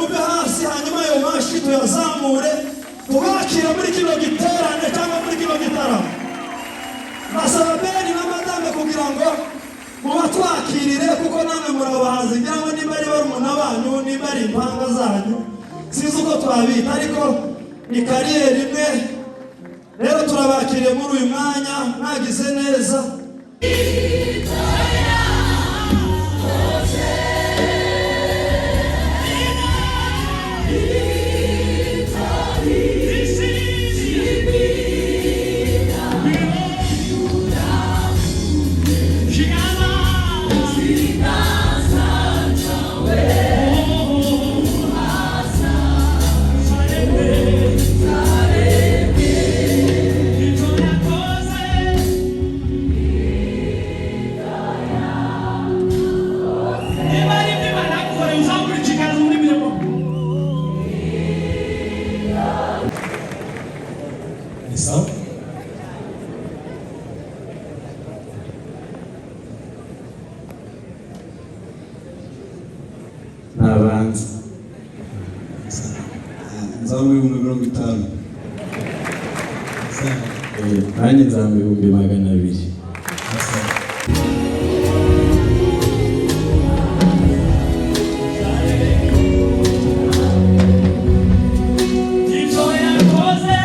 muve hasi, hanyuma ayo mashi tuyazamure, tubakire muri kino giterane cyangwa muri kino gitaramo. Nasaba Beni na madame kugira ngo mubatwakirire, kuko namwe murabahazi. Ngira ngo niba ari barumuna banyu, niba ari impanga zanyu, sinzi uko twabita, ariko ni carrière imwe. Rero turabakiriye muri uyu mwanya, mwagize neza. Niba ari ibyo Imana yagukoreye, uzamure ikiganza muri mirimo. Ni sawa. Nabanza. Nzamuye 50,000. Nanjye nzamba 200,000. Ibyo yakoze.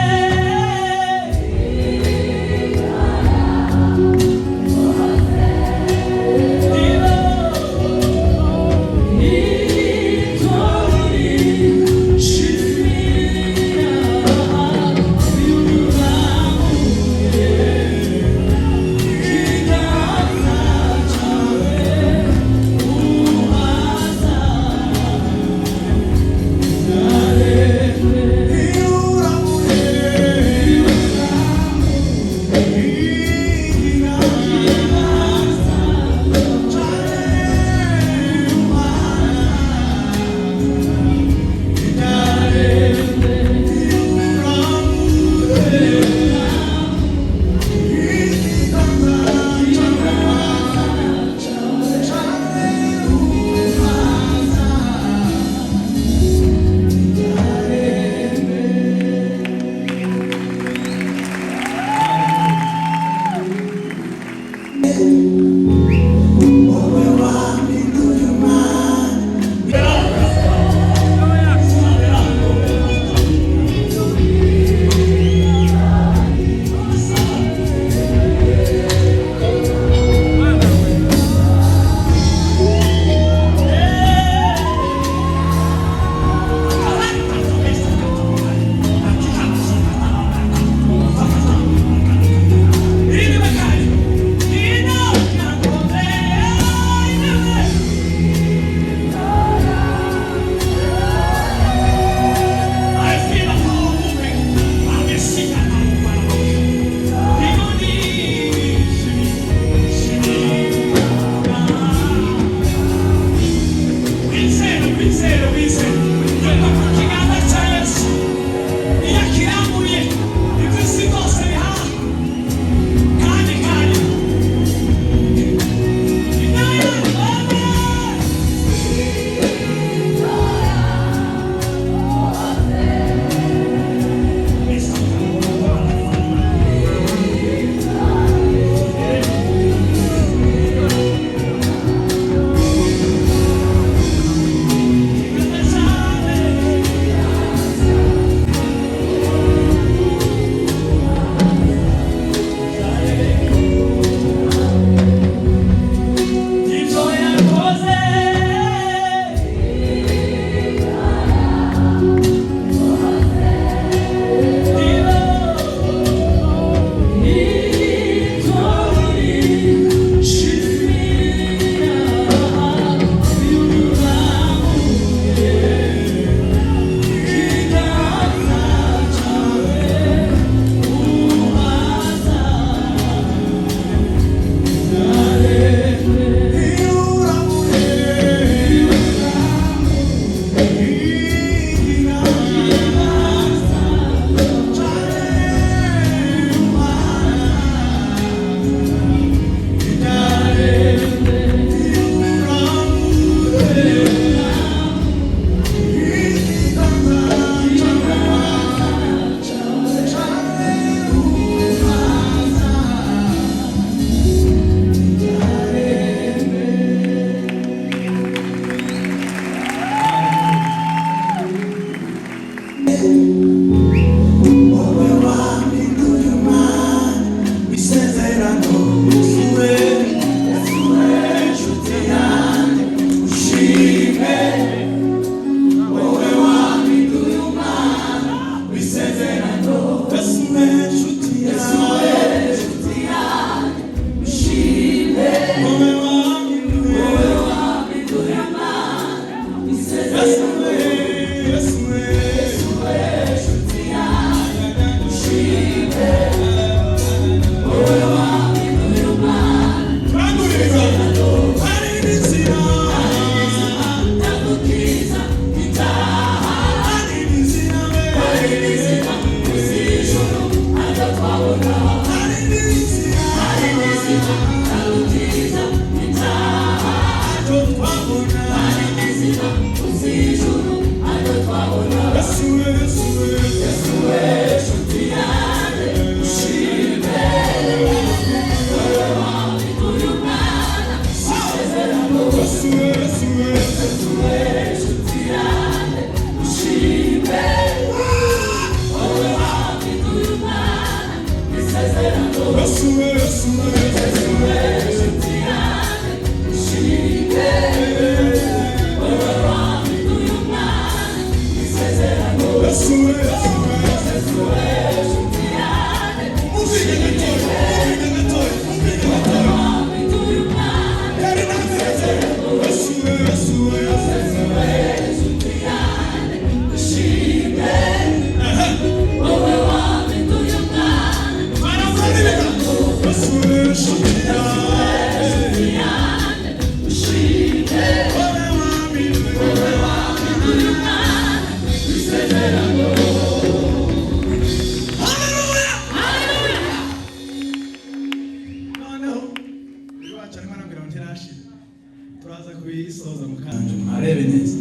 Arebe neza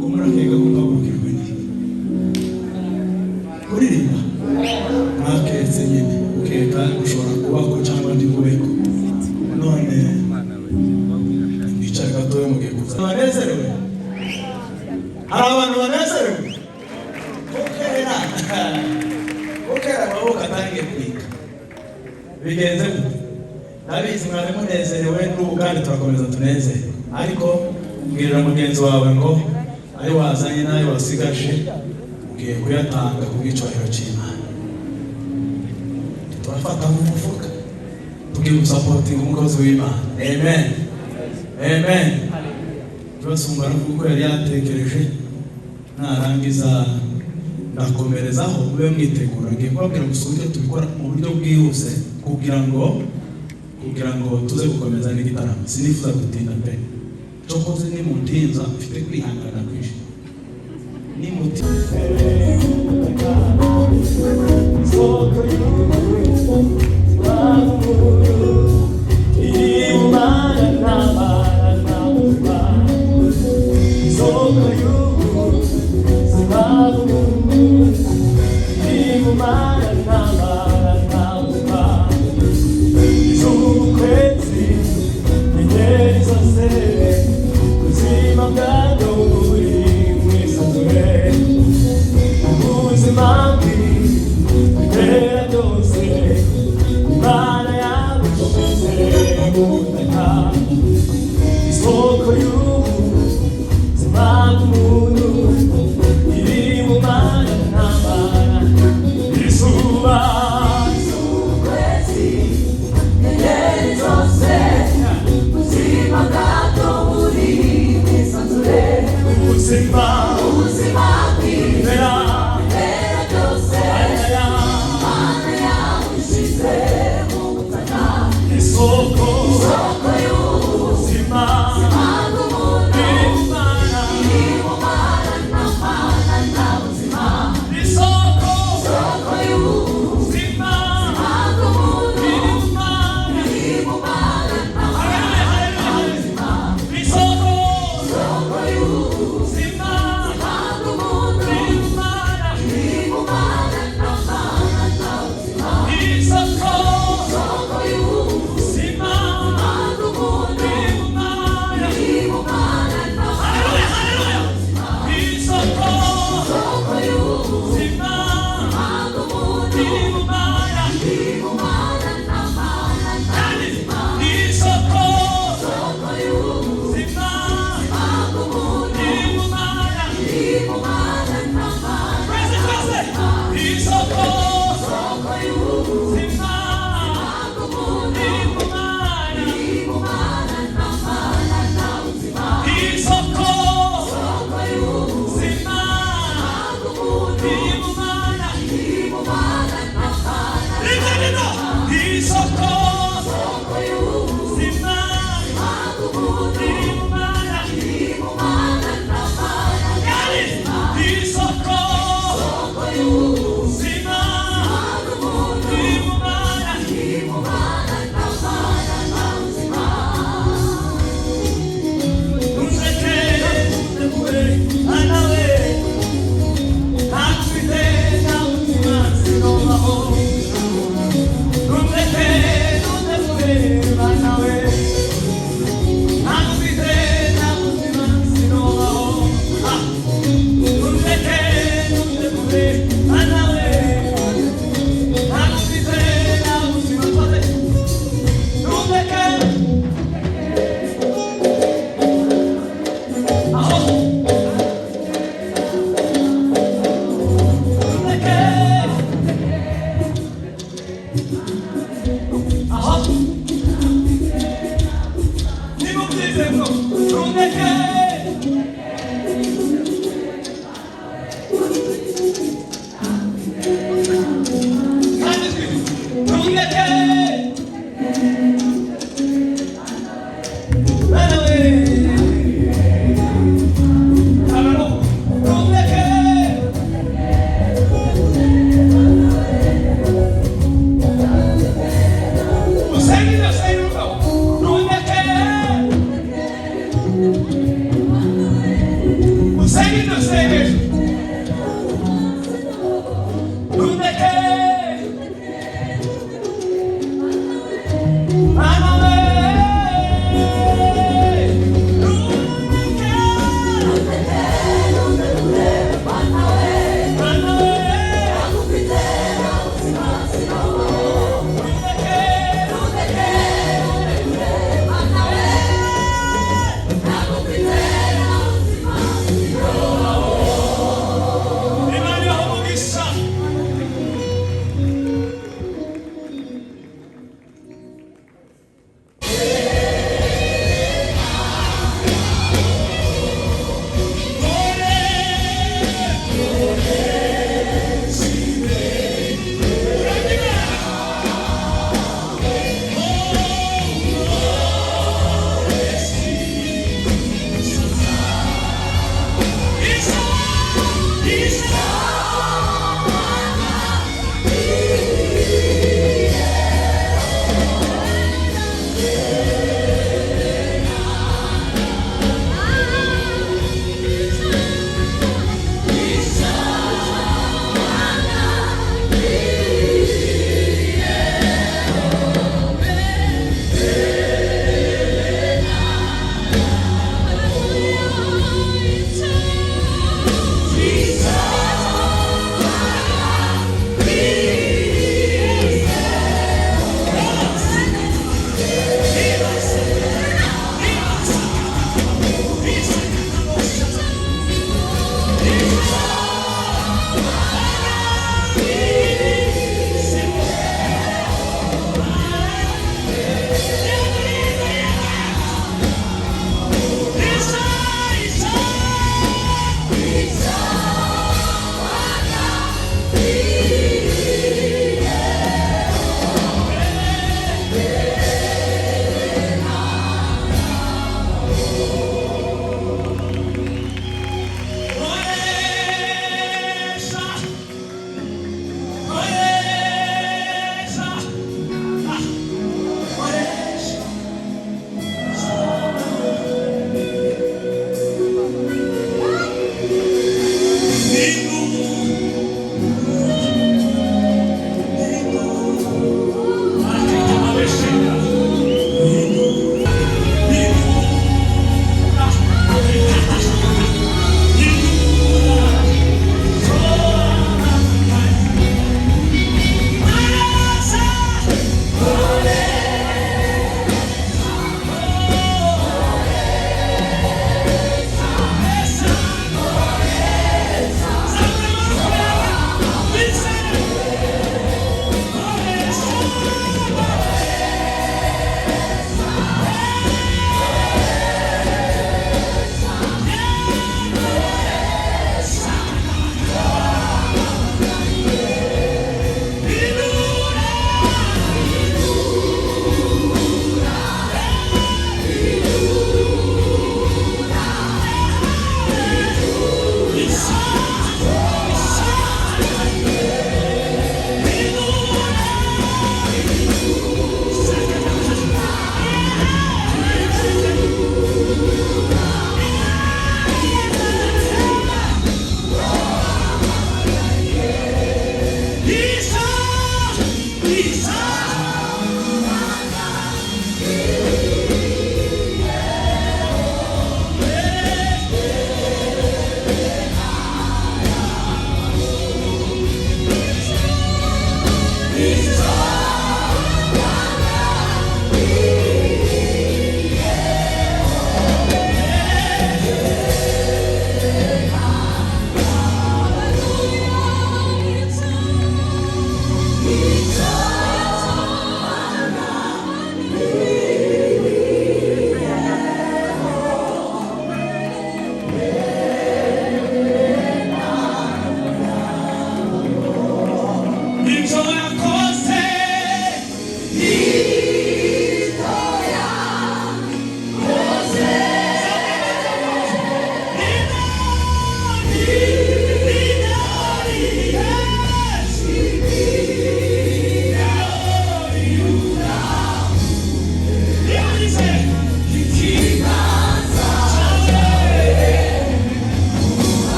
ko murakeka ko mpagurukijwe n'iki kuririmba mwaketse nyine ukeka ushobora kubako cyangwa ndikubeko none nicara gatoya mugiye kuza banezerewe. Hari abantu banezerewe ukera ukera amaboko atangiye kwika bigenze gute? Ndabizi mwari munezerewe n'ubu kandi turakomeza tunezerwe, ariko mbwirira mugenzi wawe ngo ayo wazanye n'ayo wasigaje ugiye kuyatanga ku bw'icyubahiro cy'Imana. Turafata mu mufuka tugiye gusapotinga umukozi w'Imana. Amen, amen. Turasumba uko yari yatekereje, narangiza ndakomerezaho mube mwitegura. Ngiye kubabwira gusa uburyo tubikora mu buryo bwihuse kugira ngo tuze gukomeza n'igitaramo. Sinifuza gutinda pe, cokoze nimutinza mfite kwihangana kwinshi. Ubuzima, ubuzima bw'ibera byose.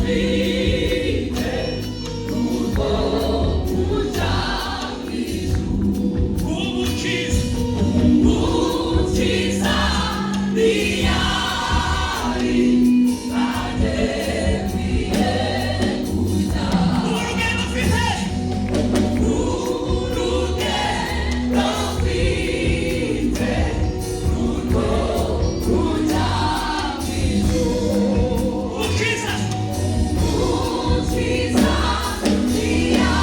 mfite urwo kujya mu ijuru. Umukiza, Umukiza ntiyari agiye kujya. Urugendo mfite, urugendo mfite urwo kujya mu ijuru. Umukiza, Umukiza ntiyari.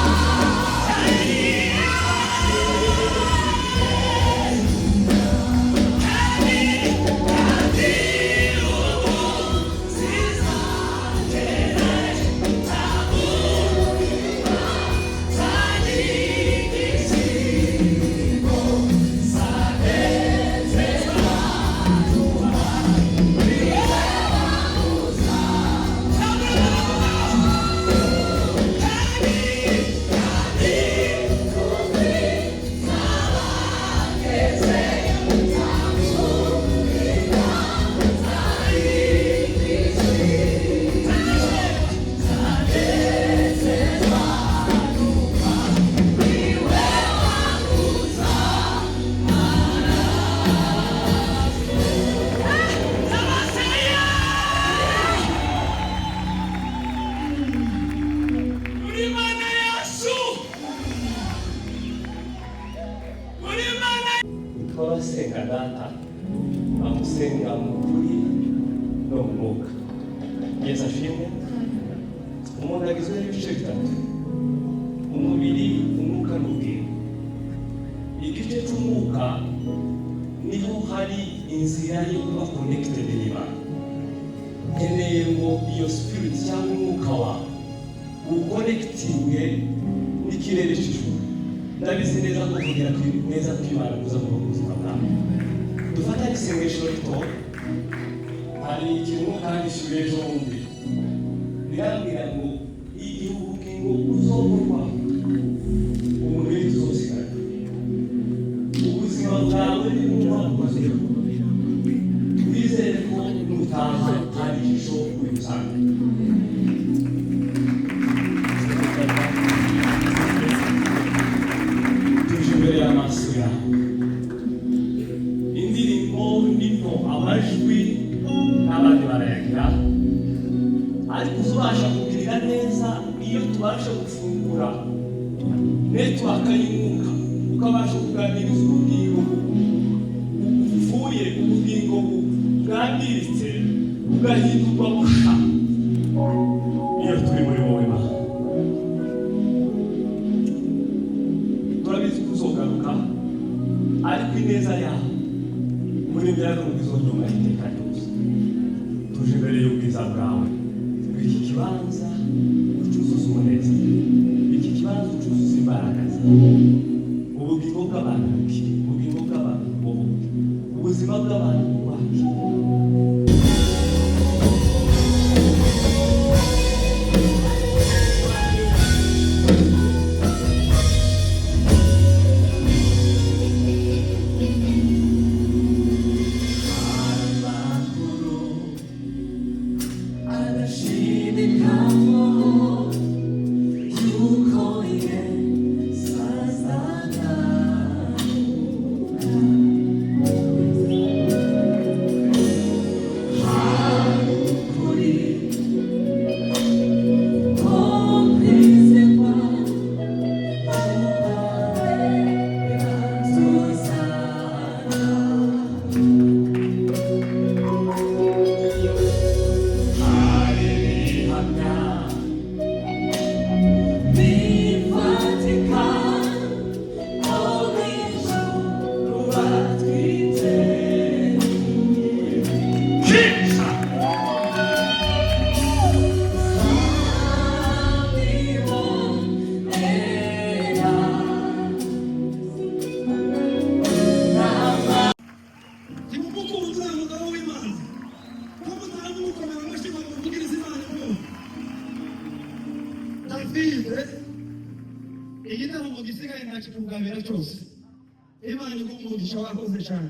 Uri Imana yacu, uri Imana. Abasenga Data bamusenga mu kuri no mu mwuka. Yesu ashimwe. Umuntu agizwe n'ibice bitatu: umubiri, umwuka n'ubwenge. Igice cy'umwuka niho hari inzira yo kuba connected n'Imana. Nkeneye ngo iyo spirit cyangwa umwuka wawe uconnectinge n'ikirere cy'ijuru. Ndabizi neza ko kugira neza kw'Imana kuza kuba mu buzima bwawe. Dufatane isengesho rito. Hari ikintu kandi ishyura ejo bundi rirambwira ngo igihe ubugingo uzokorwa, umubiri tuzosigara, ubuzima bwawe nibumva bukoze, wizere ko nutaha hari ijisho uri busange. Tuje imbere y'amaso yawe. Indirimbo nino, amajwi n'abandi barayagira, ariko uzubasha kugirira neza iyo tubasha gufungura network y'umwuka, ukabasha kuganiriza ubugingo bupfuye, ubugingo bwangiritse bugahindurwa busha iyo turi muri wowe. Mana, turabizi ko uzogaruka, ariko ineza yawe muri mbere izonyuma iteka ryose. Tuje imbere y'ubwiza bwawe. Iki kibanza ucuzuza umunezero, iki kibanza ucuzuza imbaraga zawe, ubugingo bw'abantu bukire, ubugingo bw'abantu bubohoke, ubuzima bw'abantu bubake. Adashidikanywaho yuko Yesu azagaruka. Hari ukuri ko kwizerwa kubawe tuzana. Hari ibihamya Bifatika ko mu ijuru batwiteguye. Kisha Ntimumukunze uriya mugabo w'Imana, ko mutaramukomera amashyi ngo muvugirize Imana impundu. David, igitaramo gisigaye ntakikugabira cyose. Imana iguhe umugisha, wakoze cyane.